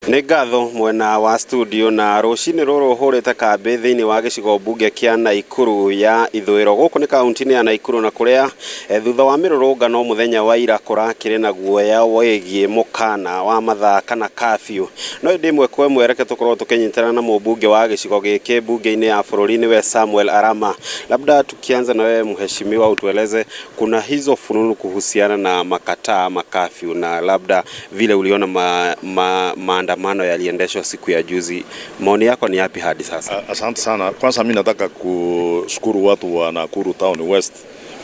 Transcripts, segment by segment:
Nĩ ngatho mwena wa studio. Na rũcinĩ rũrũ hũrĩte kambĩ thĩinĩ wa gĩcigo mbunge kĩa Naikuru ya ithũĩro, gũkũ nĩ kaunti-inĩ ya Naikuru, na kũrĩa thutha wa mĩrũrũngano mũthenya wa ira kũrakĩrĩ na guoya wĩgiĩ mũkana wa mathaa kana curfew. No ĩndĩ ĩmwe kwa ĩmwe reke tũkorwo tũkĩnyitana na mũmbunge wa gĩcigo gĩkĩ mbunge-inĩ ya bũrũri, nĩwe Samuel Arama. Labda tukianza na wewe mheshimiwa, utueleze kuna hizo fununu kuhusiana na makataa ma curfew na labda vile uliona maandamano yaliendeshwa siku ya juzi, maoni yako ni yapi hadi sasa? Asante sana. Kwanza mimi nataka kushukuru watu wa Nakuru Town West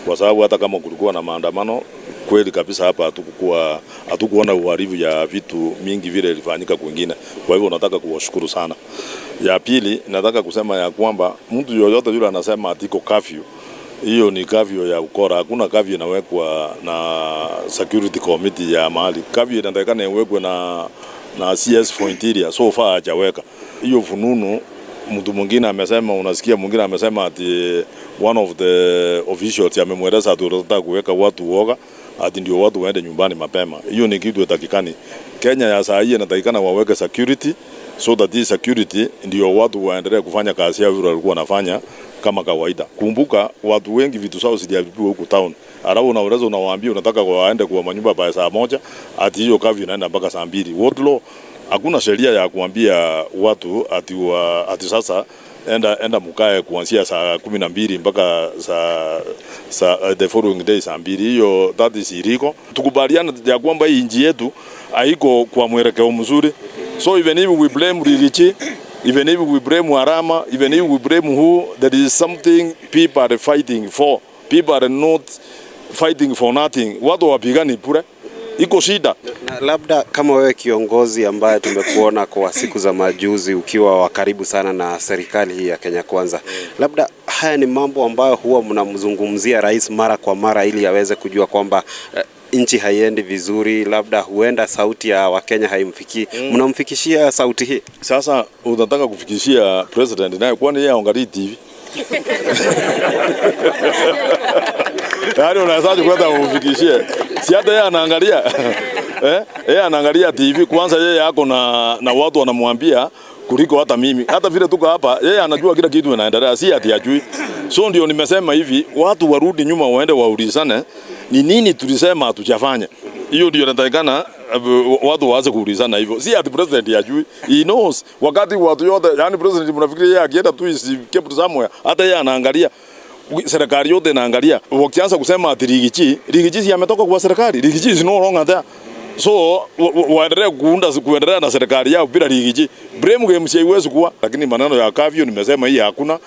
kwa sababu hata kama kulikuwa na maandamano, kweli kabisa hapa hatukuona uharibu ya vitu mingi vile ilifanyika kwingine. Kwa hivyo nataka kuwashukuru sana. Ya pili, nataka kusema ya kwamba mtu yoyote yule anasema ati iko curfew, hiyo ni curfew ya ukora. Hakuna curfew inawekwa na security committee ya mahali. Curfew inatakikana iwekwe na CS for Interior. So far hajaweka hiyo fununu. Mtu mwingine amesema, unasikia mwingine amesema ati one of the officials amemweleza ati unataka kuweka watu uoga, ati ndio watu waende nyumbani mapema. Hiyo ni kitu haitakikani. Kenya ya saa hii inatakikana waweke security so that this security ndio watu waendelee kufanya kazi yao vile walikuwa wanafanya kama kawaida. Kumbuka watu wengi vitu zao ziliharibiwa huku town. Alafu unaweza unawaambia unataka waende kwa manyumba by saa 1, ati hiyo curfew inaenda mpaka saa 2. What law? Hakuna sheria ya kuambia watu ati sasa enda mkae kuanzia saa 12 mpaka saa saa the following day saa 2. Hiyo, that is illegal. Tukubaliana ya kwamba hii nchi yetu haiko kwa mwelekeo mzuri. So even if we blame Riggy G, even if we blame Arama, even if we blame who, there is something people are fighting for. People are not fighting for nothing. Watu wapigani bure, iko shida. Na labda kama wewe kiongozi ambaye tumekuona kwa siku za majuzi ukiwa wa karibu sana na serikali hii ya Kenya Kwanza, labda haya ni mambo ambayo huwa mnamzungumzia rais mara kwa mara ili aweze kujua kwamba nchi haiendi vizuri, labda huenda sauti ya Wakenya haimfikii. Mnamfikishia sauti hii? Sasa unataka kufikishia president naye, kwani yeye haangalii TV? Yaani unawezaje kwenda umfikishie? Si hata yeye anaangalia. Eh? Yeye anaangalia TV kwanza, yeye yako na watu wanamwambia kuliko hata mimi. Hata vile tuko hapa, yeye anajua kila kitu inaendelea, si ati hajui. So ndio nimesema hivi, watu warudi nyuma waende waulizane ni nini tulisema hatujafanya. Hiyo ndio inatakikana watu waanze kuulizana hivyo. Si ati president hajui. He knows. Wakati watu yote, yani president mnafikiria yeye akienda tu is kept somewhere, hata yeye anaangalia, serikali yote inaangalia. Wakianza kusema ati Riggy G, Riggy G si ametoka kwa serikali. Riggy G is no longer there. So waendelee kuunda kuendelea na serikali yao bila Riggy G. Blame game si haiwezi kuwa, lakini maneno ya curfew nimesema hii hakuna.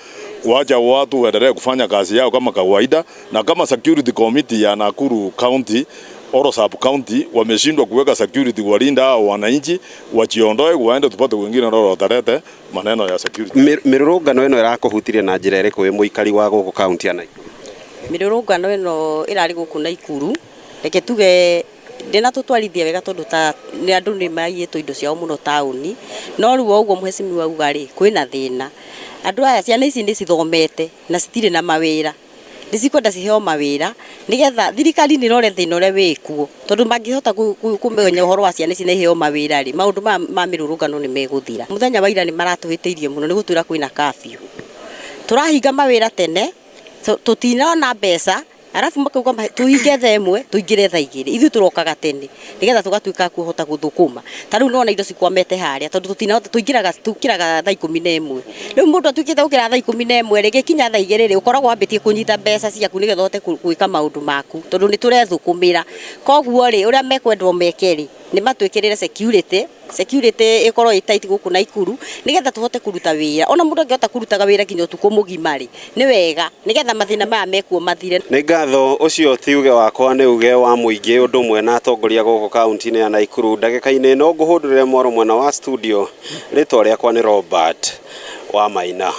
Wacha watu waendelee kufanya kazi yao kama kawaida, na kama security committee ya Nakuru County or sub county wameshindwa kuweka security walinda hao wananchi, wajiondoe waende tupate wengine ndio watalete maneno ya security. Mĩrũrũngano ĩno ĩrakũhutirie na njĩra ĩrĩkũ wĩ mũikari wa gũkũ kaunti ya Nakuru? Mĩrũrũngano ĩno ĩrarĩ gũkũ Naikuru, reke tuge ndĩnatũtwarithia wega tondũ ta nĩ andũ nĩ maiyĩtwo indo ciao mũno taũni. No rĩu o ũguo mheshimiwa auga rĩ, kwĩna thĩna. Andũ aya, ciana ici nĩ cithomete na citirĩ na mawĩra, nĩ cikwenda ciheo mawĩra nĩgetha thirikari nĩ ĩrore thĩna ũrĩa wĩkuo, tondũ mangĩhota kũmenya ũhoro wa ciana ici na iheo mawĩra rĩ, maũndũ maya ma mĩrũrũngano nĩ megũthira. Mũthenya wa ira nĩ maratũhĩtĩirie mũno nĩ gũtwĩra kwĩna curfew, tũrahinga mawĩra tene, tũtinona mbeca, arabu makauga tũhinge thaa 1 tũingĩre thaa 2. Ithuĩ tũrokaga tene nĩgetha tũgatuĩka a kũhota gũthũkũma. Ta rĩu nĩwona indo cikwamĩte harĩa tondũ tũtinahota, tũingĩraga, tũkĩraga thaa 11. Rĩu mũndũ atuĩkĩte gũkĩra thaa 11 rĩ, gĩkinya thaa 2 rĩ, ũkoragwo wambĩtie kũnyita mbeca ciaku nĩgetha ũhote gwĩka maũndũ maku tondũ nĩ tũrethũkũmĩra. Koguo rĩ, ũrĩa mekwendwo meke rĩ, nĩ matwĩkĩrĩre security ĩkorwo ĩ tight gũkũ Naikuru nĩgetha tũhote kũruta wĩra. Ona mũndũ angĩhota kũrutaga wĩra nginya ũtukũ mũgima rĩ, nĩ wega nĩgetha mathĩna maya mekuo mathire. Nĩ ngatho. Ũcio ti uge wakwa, nĩ uge wa mũingĩ ũndũ ũmwe na atongoria gũkũ kaunti-inĩ ya Naikuru. Ndagĩka-inĩ ĩno ngũhũndũrĩre mwaro mwena wa studio. Rĩtwa rĩakwa nĩ Robert wa Maina.